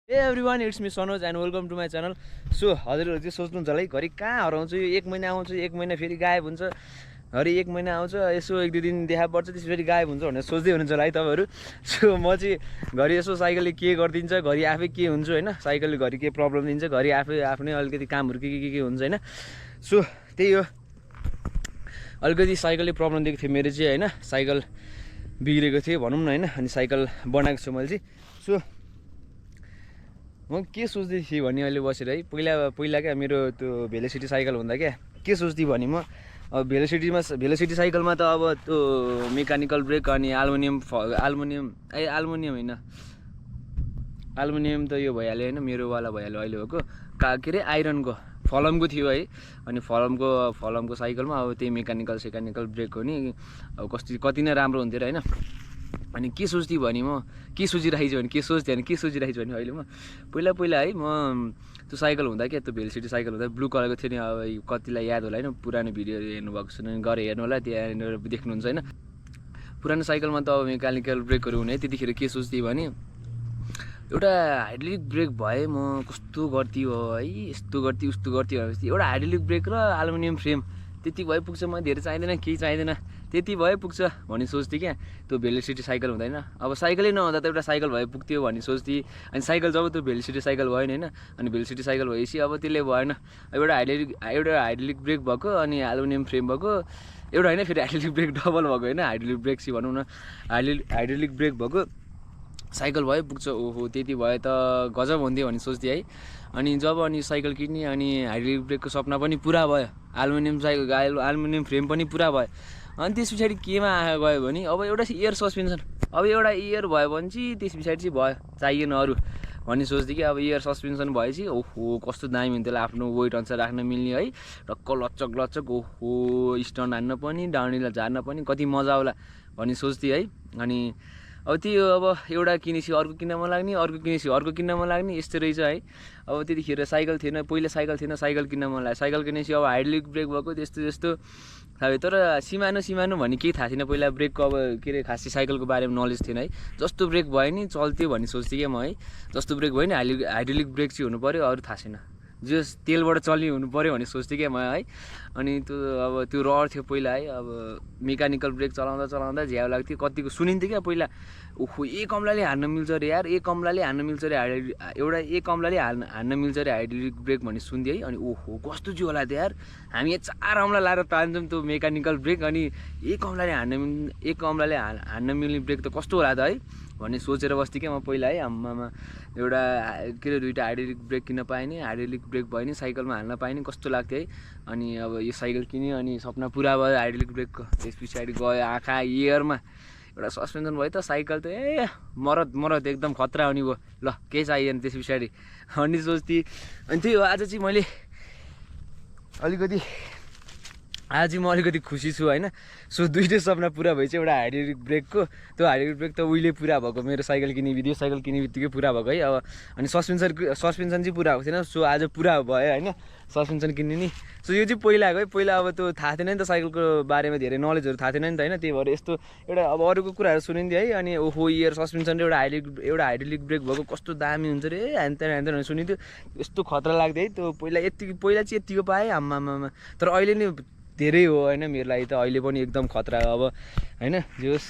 Hey everyone, it's me Sonoj and welcome to my channel. So हजुरहरु चाहिँ सोच्नुहुन्छ होला है घरि कहाँ हराउँछु यो 1 महिना आउँछु 1 महिना फेरि गायब हुन्छ घरि 1 महिना आउँछ यसो 1-2 दिन देखा पर्छ त्यसपछि गायब हुन्छ भनेर सोच्दै हुनुहुन्छ होला है तपाईहरु. सो म चाहिँ घरि यसो साइकलले के गर्दिन्छ घरि आफै के हुन्छु हैन साइकलले घरि के प्रब्लम दिन्छ घरि आफै आफ्नै अलिकति कामहरु के हुन्छ हैन. सो त्यही हो अलिकति साइकलले प्रब्लम दिएको थियो मेरो चाहिँ हैन साइकल बिग्रेको थियो भनौं न हैन अनि साइकल बनाएको छु मैले चाहिँ. सो म के सोच्दै थिएँ भने अहिले बसेर है पहिला क्या मेरो त्यो भेलोसिटी साइकल हुँदा क्या के सोच्दै भने म अब भेलोसिटी साइकलमा त अब त्यो मेकानिकल ब्रेक अनि एल्युमिनियम त यो भइहाल्यो हैन मेरोवाला भइहाल्यो अहिले होको के रे आइरनको फलमको थियो है अनि फलमको साइकलमा अब त्यही मेकानिकल ब्रेक हो नि अब कति नै राम्रो हुन्थ्यो र हैन. अनि के सोच्दै भने म के सोचिरहेको छु भने अहिले म पहिला है म त्यो साइकल हुँदा क्या त्यो भेलोसिटी साइकल हुँदा ब्लू कलरको थियो नि अब कतिलाई याद होला हैन पुरानो भिडियोहरु हेर्नुभएको छ भने गएर हेर्नु होला त्यहाँ देख्नुहुन्छ हैन. पुरानो साइकलमा त अब मेकानिकल ब्रेकहरु हुने त्यतिखेर के सोच्दै भने एउटा हाइड्रोलिक ब्रेक भए म कस्तो गर्थी हो है यस्तो गर्थी उस्तो गर्थी भनेपछि एउटा हाइड्रोलिक ब्रेक र एल्युमिनियम फ्रेम त्यति भए पुग्छ म धेरै चाहिँदैन केही चाहिँदैन त्यति भए पुग्छ भन्ने सोच्थेँ क्या त्यो भेलोसिटी साइकल हुँदैन अब साइकलै नहुँदा त एउटा साइकल भए पुग्थ्यो भन्ने सोच्थेँ. अनि साइकल जब त्यो भेलोसिटी साइकल भएन हैन अनि भेलोसिटी साइकल भएपछि अब त्यसले भएन एउटा हाइड्रोलिक ब्रेक भएको अनि एल्युमिनियम फ्रेम भएको एउटा हैन फेरि हाइड्रोलिक ब्रेक डबल भएको हैन हाइड्रोलिक ब्रेक चाहिँ भनौँ न हाइड्रोलिक ब्रेक भएको साइकल भए पुग्छ ओहो त्यति भए त गजब हुन्थ्यो भन्ने सोच्थेँ है. अनि जब साइकल किन्ने अनि हाइड्रोलिक ब्रेकको सपना पनि पुरा भयो एल्युमिनियम फ्रेम पनि पुरा भयो. अनि त्यस पछाडि केमा गयो भने अब एउटा एयर सस्पेन्सन अब एउटा एयर भयो भने चाहिँ त्यस पछाडि चाहिँ भयो चाहिएन अरू भन्ने सोच्थेँ कि अब एयर सस्पेन्सन भएपछि ओहो कस्तो दामी हुन्थ्यो होला आफ्नो वेट अनुसार राख्न मिल्ने है टक्क लचक ओहो स्टन्ट हान्न पनि डाउनहिल झार्न पनि कति मजा आउला भन्ने सोच्थेँ है. अनि अब त्यो अब एउटा किनेपछि अर्को किन्न मन लाग्ने अर्को किनेपछि अर्को किन्न मन लाग्ने यस्तो रहेछ है. अब त्यतिखेर साइकल थिएन पहिला साइकल किन्न मन लाग्यो साइकल किनेपछि अब हाइड्रोलिक ब्रेक भएको त्यस्तो थाहा तर सिमानो भन्ने केही थाहा थिएन पहिला ब्रेकको अब के अरे खासै साइकलको बारेमा नलेज थिएन है. जस्तो ब्रेक भयो नि चल्थ्यो भन्ने सोच्थेँ क्या म है जस्तो ब्रेक भयो नि हाइड्रोलिक ब्रेक चाहिँ हुनु पऱ्यो अरू थाहा छैन जस तेलबाट चल्ने हुनु पऱ्यो भन्ने सोच्थेँ क्या म है. अनि त्यो अब त्यो रहर थियो पहिला है अब मेकानिकल ब्रेक चलाउँदा झ्याउ लाग्थ्यो कतिको सुनिन्थ्यो क्या पहिला ओहो एक कमलाले हान्न मिल्छ अरे यार एक कमलाले हान्न मिल्छ अरे हान्न मिल्छ अरे हाइड्रोलिक ब्रेक भन्ने सुन्थ्यो है. अनि ओहो कस्तो चाहिँ होला त यार हामी 4 अमला लाएर तान्छौँ त्यो मेकानिकल ब्रेक अनि एक कमलाले हान्न मिल्ने ब्रेक त कस्तो होला त है भन्ने सोचेर बस्थेँ क्या म पहिला है. आम्मामा एउटा के अरे दुईवटा हाइड्रोलिक ब्रेक किन्न पाएँ नि हाइड्रोलिक ब्रेक भयो नि साइकलमा हाल्न पाएँ नि कस्तो लाग्थ्यो है. अनि अब यो साइकल किन्यो अनि सपना पुरा भयो हाइड्रोलिक ब्रेकको त्यस पछाडि गयो आँखा इयरमा एउटा सस्पेन्सन भयो त साइकल त मरद एकदम खतरा हुने भयो ल केही चाहिएन त्यस पछाडि अनि सोच्थेँ. अनि त्यही हो आज चाहिँ म अलिकति खुसी छु हैन. सो दुईटै सपना पुरा भएछ एउटा हाइड्रोलिक ब्रेकको त्यो हाइड्रोलिक ब्रेक त उहिले पुरा भएको मेरो साइकल किन्ने बित्तिकै पुरा भएको है. अब अनि सस्पेन्सन चाहिँ पुरा भएको थिएन सो आज पुरा भयो हैन सस्पेन्सन किन्ने नि. सो यो चाहिँ पहिलाको है पहिला अब त्यो थाहा थिएन नि त साइकलको बारेमा धेरै नलेजहरू थाहा थिएन नि त हैन त्यही भएर यस्तो एउटा अब अरूको कुराहरू सुनिन्थ्यो है. अनि ओहो एयर सस्पेन्सन र एउटा हाइड्रोलिक ब्रेक भएको कस्तो दामी हुन्छ रे ह्यान सुनिन्थ्यो यस्तो खतरा लाग्थ्यो है. त्यो पहिला चाहिँ यतिको पाएँ आम्मामा तर अहिले नि धेरै हो हैन मेरो लागि त अहिले पनि एकदम खतरा अब हैन. जोस्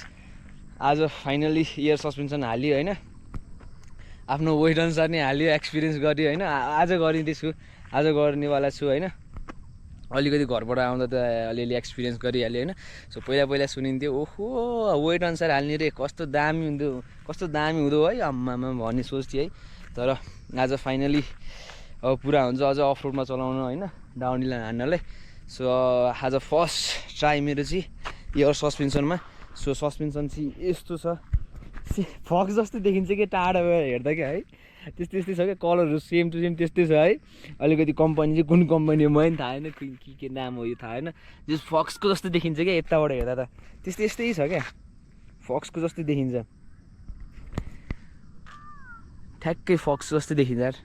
आज फाइनली एयर सस्पेन्सन हाल्यो हैन आफ्नो वेट अनुसार नै हाल्यो एक्सपिरियन्स गर्यो हैन आज गरिँदैछु आज गर्नेवाला छु हैन. अलिकति घरबाट आउँदा त अलिअलि एक्सपिरियन्स गरिहाल्यो हैन. सो पहिला सुनिन्थ्यो ओहो वेट अनुसार हाल्ने रे कस्तो दामी हुँदो है आम्मामा भन्ने सोच्थेँ है. तर आज फाइनली अब पुरा हुन्छ अझ अफ रोडमा चलाउन हैन डाउनहिल हान्नलाई. सो आज फर्स्ट ट्राई मेरो चाहिँ एयर सस्पेन्सनमा. सो सस्पेन्सन चाहिँ यस्तो छ फक्स जस्तो देखिन्छ कि टाढाबाट हेर्दा क्या है त्यस्तै छ क्या कलरहरू सेम टु सेम त्यस्तै छ है. अलिकति कम्पनी चाहिँ कुन कम्पनी हो मलाई पनि थाहा छैन के नाम हो यो थाहा छैन जस फक्सको जस्तो देखिन्छ क्या यताबाट हेर्दा त त्यस्तै छ क्या फक्सको जस्तै देखिन्छ ठ्याक्कै फक्स जस्तै देखिन्छ यार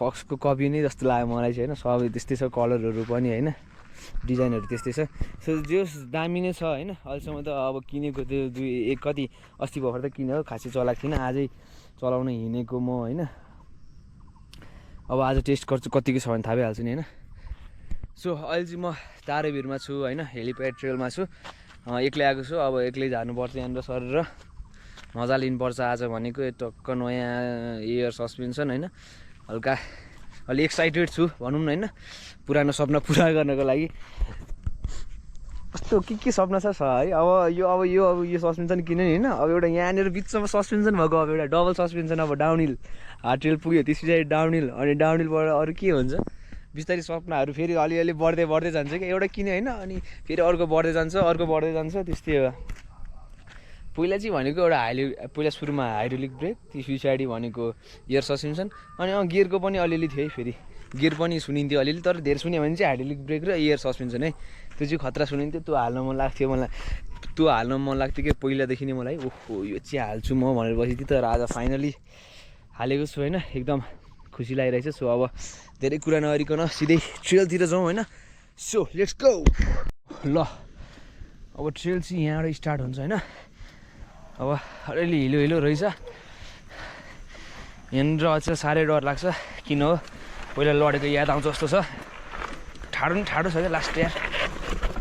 फक्सको कपी नै जस्तो लाग्यो मलाई चाहिँ हैन सबै त्यस्तै छ कलरहरू पनि हैन डिजाइनहरू त्यस्तै छ. सो जोस् दामी नै छ हैन अहिलेसम्म त अब किनेको त्यो कति अस्ति भर्खर त किनेको खासै चलाएको थिइनँ आजै चलाउन हिँडेको म हैन अब आज टेस्ट गर्छु कतिको छ भने थाहा भइहाल्छ नि होइन। सो अहिले चाहिँ म तारेभिरमा छु होइन, हेलिप्याड ट्रेलमा छु, एक्लै आएको छु। अब एक्लै जानुपर्छ यहाँनिर सरेर मजा लिनुपर्छ आज भनेको। टक्क नयाँ एयर सस्पेन्सन होइन, हल्का अलि एक्साइटेड छु भनौँ न होइन, पुरानो सपना पुरा गर्नको लागि। कस्तो के सपना छ है। अब यो सस्पेन्सन किन्यो नि होइन, अब एउटा यहाँनिर बिचमा सस्पेन्सन भएको, अब एउटा डबल सस्पेन्सन, अब डाउनहिल हार्ड ट्रेल पुग्यो त्यस पछाडि डाउनहिल, अनि डाउनहिलबाट अरू के हुन्छ बिस्तारै सपनाहरू फेरि अलिअलि बढ्दै जान्छ कि। एउटा किन्यो होइन अनि फेरि अर्को बढ्दै जान्छ त्यस्तै हो। पहिला चाहिँ भनेको एउटा पहिला सुरुमा हाइड्रोलिक ब्रेक, त्यस पछाडि भनेको एयर सस्पेन्सन, अनि गियरको पनि अलिअलि थियो है, फेरि गियर पनि सुनिन्थ्यो अलिअलि, तर धेरै सुन्यो भने चाहिँ हाइड्रोलिक ब्रेक र एयर सस्पेन्सन है, त्यो चाहिँ खतरा सुनिन्थ्यो। त्यो हाल्न मन लाग्थ्यो कि पहिलादेखि नै मलाई, ओहो यो चाहिँ हाल्छु म भनेर बसेको थिएँ। तर आज फाइनली हालेको छु होइन, एकदम खुसी लागिरहेछ। सो अब धेरै कुरा नगरिकन सिधै ट्रेलतिर जाउँ होइन। So let's go. ल अब ट्रेल चाहिँ यहाँबाट स्टार्ट हुन्छ होइन। अब अलिअलि हिलो रहेछ यहाँनिर, अझै साह्रै डर लाग्छ। किन हो पहिला लडेको याद आउँछ जस्तो छ। ठाडो छ क्या लास्ट यार,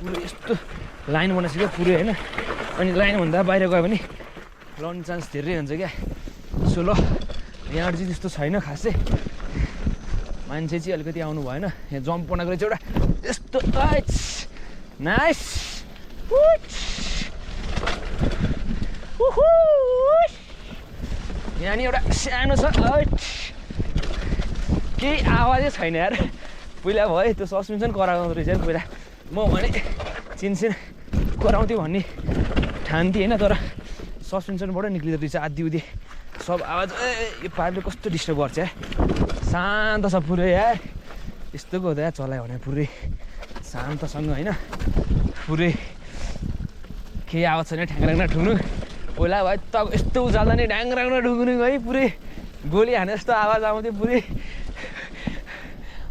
पुरै यस्तो लाइन बनाएको क्या पुरै होइन। अनि लाइनभन्दा बाहिर गयो भने लड्ने चान्स धेरै हुन्छ क्या। सो ल यहाँबाट चाहिँ त्यस्तो छैन खासै, मान्छे चाहिँ अलिकति आउनु भएन। यहाँ जम्प बनाएको रहेछ एउटा यस्तो, नाइस यहाँ नि एउटा सानो छ, केही आवाजै छैन यार। पहिला भयो त्यो सस्पेन्सन कराउँदो रहेछ यार पहिला, म भने चिनसिन कराउँथ्यो भन्ने ठान्थेँ होइन, तर सस्पेन्सनबाट निक्लिँदो रहेछ आधी उधी सब आवाज। यो पाराले कस्तो डिस्टर्ब गर्छ यार, शान्त छ पुरै यार। यस्तोको हुँदा यार चलायो भने पुरै शान्तसँग होइन, पुरै केही आवाज छैन, ठ्याङ्ग्राङ्ग्रा ठुङ्नु। पहिला भयो त यस्तो उचाल्दा नि ढ्याङ्ग्राङ्ग्रा ठुङ्नु है, पुरै गोली हाने जस्तो आवाज आउँथ्यो। पुरै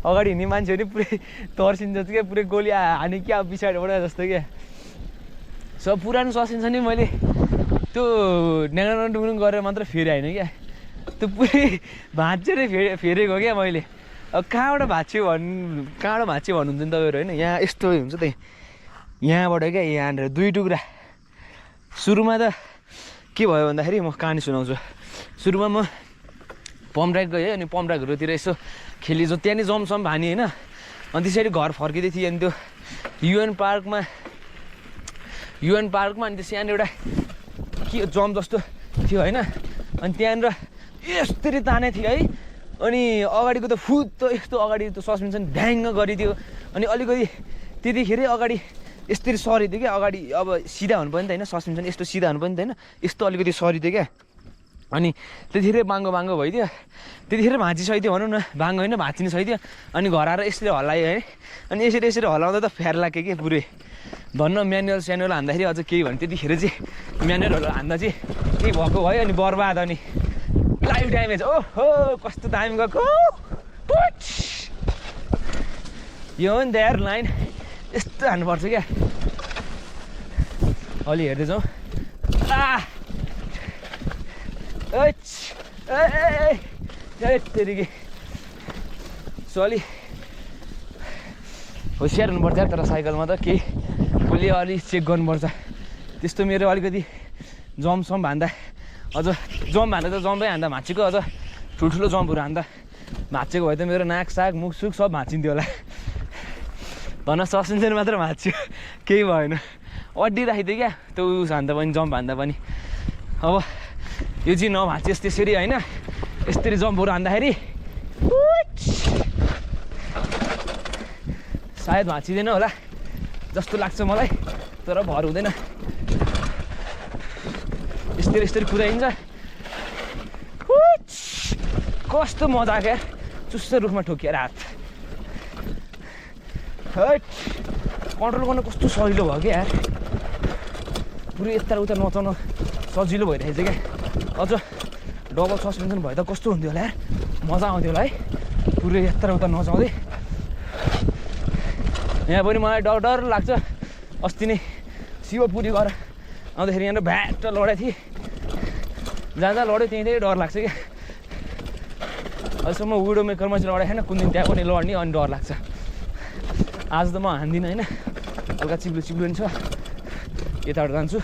अगाडि हिँड्ने मान्छेहरू नि पुरै तर्सिन्छ क्या, पुरै गोली हाने क्या पछाडिबाट जस्तो क्या। सब पुरानो सस्पेन्सन नि मैले त्यो ढ्याङ्ग्रा डुङ्ग्रुङ गरेर मात्र फेरि होइन क्या, त्यो पुरै भाँचेर फेरेको क्या मैले। अब कहाँबाट भाँच्यो भन्नुहुन्छ नि तपाईँहरू होइन। यहाँ यस्तो हुन्छ त, यहाँबाट क्या यहाँनिर दुई टुक्रा। सुरुमा त के भयो भन्दाखेरि म कहानी सुनाउँछु। सुरुमा म पम्प ट्र्याक गएँ, अनि पम्प ट्र्याकहरूतिर यसो खेलिन्छ, त्यहाँ नि जमसम भानी होइन। अनि त्यसरी घर फर्किँदै थिएँ, अनि त्यो युएन पार्कमा अनि त्यो सानो एउटा के जम्प जस्तो थियो होइन। अनि त्यहाँनिर यस्तरी ताने थियो है, अनि अगाडिको त यस्तो अगाडि त्यो सस्पेन्सन ढ्याङ्ग गरिदियो। अनि अलिकति त्यतिखेरै अगाडि यस्तरी सरिदियो क्या, अगाडि अब सिधा हुनु पनि त होइन, सस्पेन्सन यस्तो सिधा हुनु पनि त होइन, यस्तो अलिकति सरिदियो क्या। अनि त्यतिखेरै बाङ्गो भइदियो, त्यतिखेर भाँचिसकिदियो भनौँ न, बाङ्गो होइन भाँचिनु सकिदियो। अनि घर आएर यसरी हल्लायो है, अनि यसरी हल्लाउँदा त फ्यार लाग्यो कि पुरै। धन्न म्यानुअल हान्दाखेरि अझ केही भने, त्यतिखेर चाहिँ म्यानुअलहरू हान्दा चाहिँ केही भएको भयो, अनि बर्बाद, अनि लाइफ ड्यामेज। ओहो कस्तो दामी गएको यो हो नि त यार लाइन, यस्तो हान्नुपर्छ क्या। अलि हेर्दै जाउँ। तेरिकी सो अलि होसियार हुनुपर्छ यार, तर साइकलमा त केही पहिले अलि चेक गर्नुपर्छ। त्यस्तो मेरो अलिकति जम्पसम्म हान्दा, अझ जम्प हान्दा त जम्पै हान्दा भाँचेको, अझ ठुल्ठुलो जम्पहरू हान्दा भाँचेको भए त मेरो नाक साग मुखसुख सब भाँचिन्थ्यो होला। धन सस्पेन्सन मात्र भाँच्यो, केही भएन। अड्डी राखिदियो क्या त्यो उस हान्दा पनि, जम्प हान्दा पनि। अब यो चाहिँ नभाँचियोस् त्यसरी होइन, यसरी जम्पहरू हान्दाखेरि सायद भाँचिँदैन होला जस्तो लाग्छ मलाई, तर भर हुँदैन। यस्तरी कुदाइन्छ, कस्तो मजा क्या, चुस्त रुखमा ठोकिएर हात कन्ट्रोल गर्न कस्तो सजिलो भयो क्या यार। पुरै यता उता नचाउन सजिलो भइरहेछ क्या। अझ डबल सस्पेन्सन भए त कस्तो हुन्थ्यो होला यार, मजा आउँथ्यो होला है, पुरै यता उता नचाउँदै। यहाँ पनि मलाई डर लाग्छ। अस्ति नै शिवपुरी गएर आउँदाखेरि यहाँनिर भ्याट लडेको थिएँ, जहाँ लड्यो त्यहीँ डर लाग्छ क्या। अहिलेसम्म विडो मेकरमा चाहिँ लडाइ छैन, कुन दिन त्यहाँ पनि लड्ने अनि डर लाग्छ। आज त म हान्दिनँ होइन, हल्का चिप्लो चिप्लो नि छ। यताबाट जान्छु,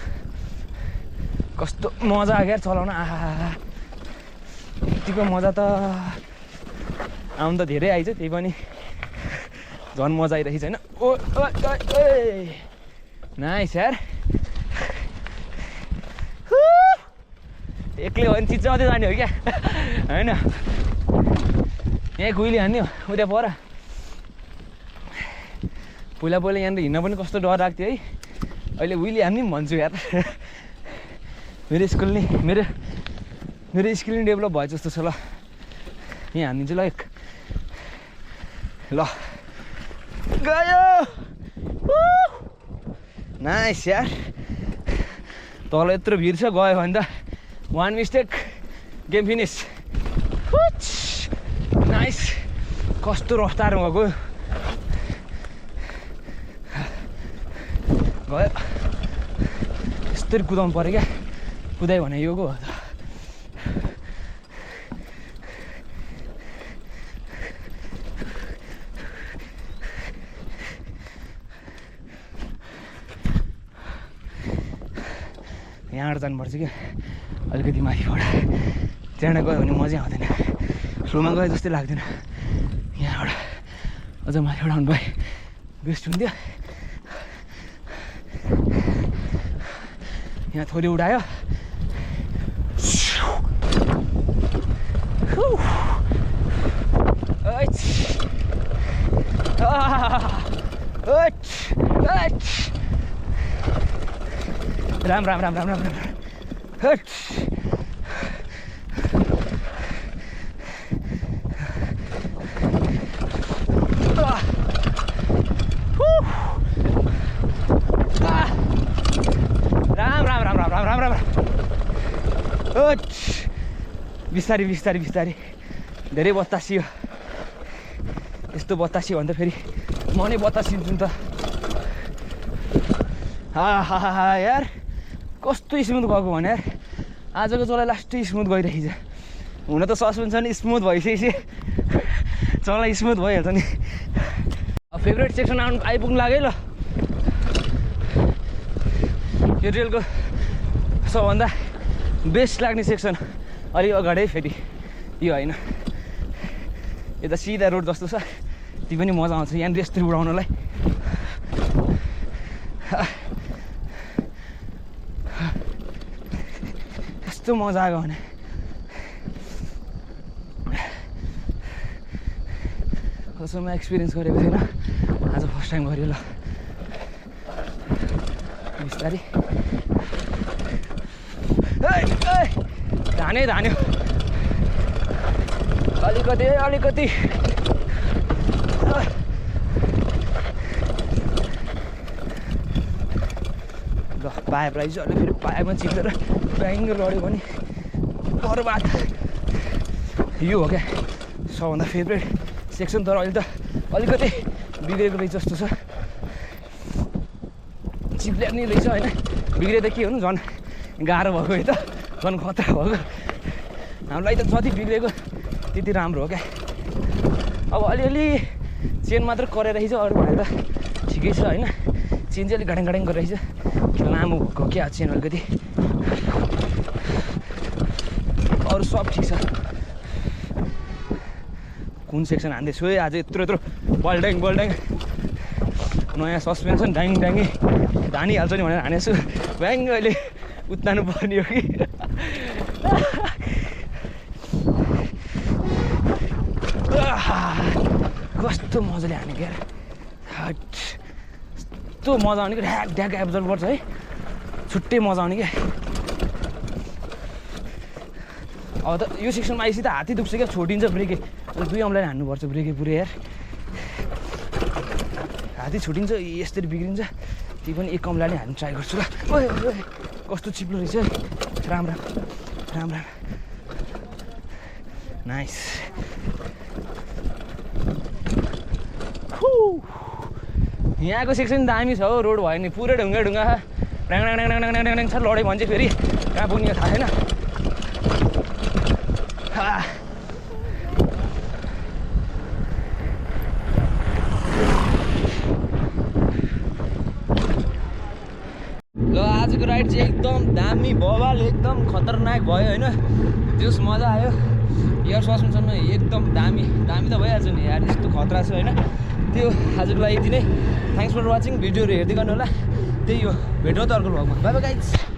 कस्तो मजा आयो यार चलाउन। आहा यतिको मजा त आउनु त धेरै आइज, त्यही पनि झन् मजा आइरहेछ होइन। ओ नाइस यार, एक्लै हो भने चिच्चाउँदै जाने हो क्या होइन। यहाँ कुइली हान्ने हो उता पर। पहिला यहाँनिर हिँड्न पनि कस्तो डर लाग्थ्यो है, अहिले विली हान्ने पनि भन्छु यार। मेरो स्किल नै मेरो स्किल नै डेभलप भयो जस्तो छ। ल यहाँ हानिदिन्छु ल, ल गयो। नाइस यार, तल यत्रो भिड छ, गयो भने त one mistake game finish. Nice, कस्तो रफ्तारमा गयो गयो। यस्तरी कुदाउनु पऱ्यो क्या, कुदायो भने यो हो। यहाँबाट जानुपर्छ क्या अलिकति माथिबाट, त्यहाँबाट गयो भने मजै आउँदैन, स्लोमा गयो जस्तै लाग्दैन। यहाँबाट अझ माथिबाट आउनु भए बेस्ट हुन्थ्यो। यहाँ थोरै उडायो, राम राम राम राम राम राम। बिस्तारी बिस्तारी बिस्तारी, धेरै बतासियो। यस्तो बतासियो भने त फेरि म नै बतासिन्छु नि त। हा यार, कस्तो स्मुथ गएको भने यार, आजको चलाइ लास्टै स्मुथ गइरहेछ। हुन त सस्पेन्सन स्मुथ भइसकेपछि चलाइ स्मुथ भइहाल्छ नि। फेभरेट सेक्सन आइपुग्नु लाग्यो ल। यो रेलको सबभन्दा बेस्ट लाग्ने सेक्सन अलिक अगाडि, फेरि यो होइन, यता सिधा रोड जस्तो छ। ती पनि मजा आउँछ यहाँनिर यस्तरी उडाउनलाई। यस्तो मजा आएको भने कसैमा एक्सपिरियन्स गरेको थिएन, आज फर्स्ट टाइम गऱ्यो ल। बिस्तारै धान्यो अलिकति अलिकति। ल पाइप रहेछ, अहिले फेरि पाइपमा चिप्लेर ब्याङ्ग लड्यो भने बर्बाद। यो हो क्या सबभन्दा फेभरेट सेक्सन, तर अहिले त अलिकति बिग्रेको रहेछ जस्तो छ। चिप्ल्याउने रहेछ होइन, बिग्रेर के हुनु, झन् गाह्रो भएको है त, झन् खतरा भएको। हामीलाई त जति बिग्रेको त्यति राम्रो हो क्या। अब अलिअलि चेन मात्र गरेर रहेछ, अरू भनेर त ठिकै छ होइन। चेन चाहिँ अलिक गाडाङ गाडाङ गरेर रहेछ, लामो भएको क्या चेन अलिकति, अरू सब ठिक छ। कुन सेक्सन हान्दैछु है आज, यत्रो यत्रो बल्ड्याङ नयाँ सस्पेन्सन ड्याङ ड्याङ्गी धानिहाल्छ नि भनेर हानेछु। ब्याङ्ग अहिले उत्तानु पर्ने हो कि। कस्तो मजाले हानेको यार, यस्तो मजा आउने कि ढ्याक ढ्याक एब्जर्भ गर्छ है, छुट्टै मजा आउने क्या। अब त यो सेक्सनमा आएपछि त हात्ती दुख्छ क्या, छोडिन्छ ब्रेके। दुई औँलाले हान्नुपर्छ ब्रेके पुरै यार, हात्ती छुटिन्छ यसरी बिग्रिन्छ। त्यही पनि एक औँलाले हान्नु ट्राई गर्छु ल। कस्तो चिप्लो रहेछ है, राम राम राम राम। नाइस। यहाँको सेक्सन दामी छ हो, रोड भयो नि पुरै ढुङ्गा ढुङ्गा ड्याङ ड्याङ ड्याङ ड्याङ ड्याङ ड्याङ छ। लड्यो भने चाहिँ फेरि कहाँ पुग्ने थाहा छैन। आजको राइड चाहिँ एकदम दामी बवाल एकदम खतरनाक भयो होइन जस मजा आयो एयर सस्पेन्सन एकदम दामी दामी त भइहाल्छ नि यार यस्तो खतरा छ होइन त्यो आजको लागि यति नै थ्याङ्क्स फर वाचिङ भिडियोहरू हेर्दै गर्नु होला त्यही हो भेटौँ त अर्को भ्लगमा बाइ बाइ गाइज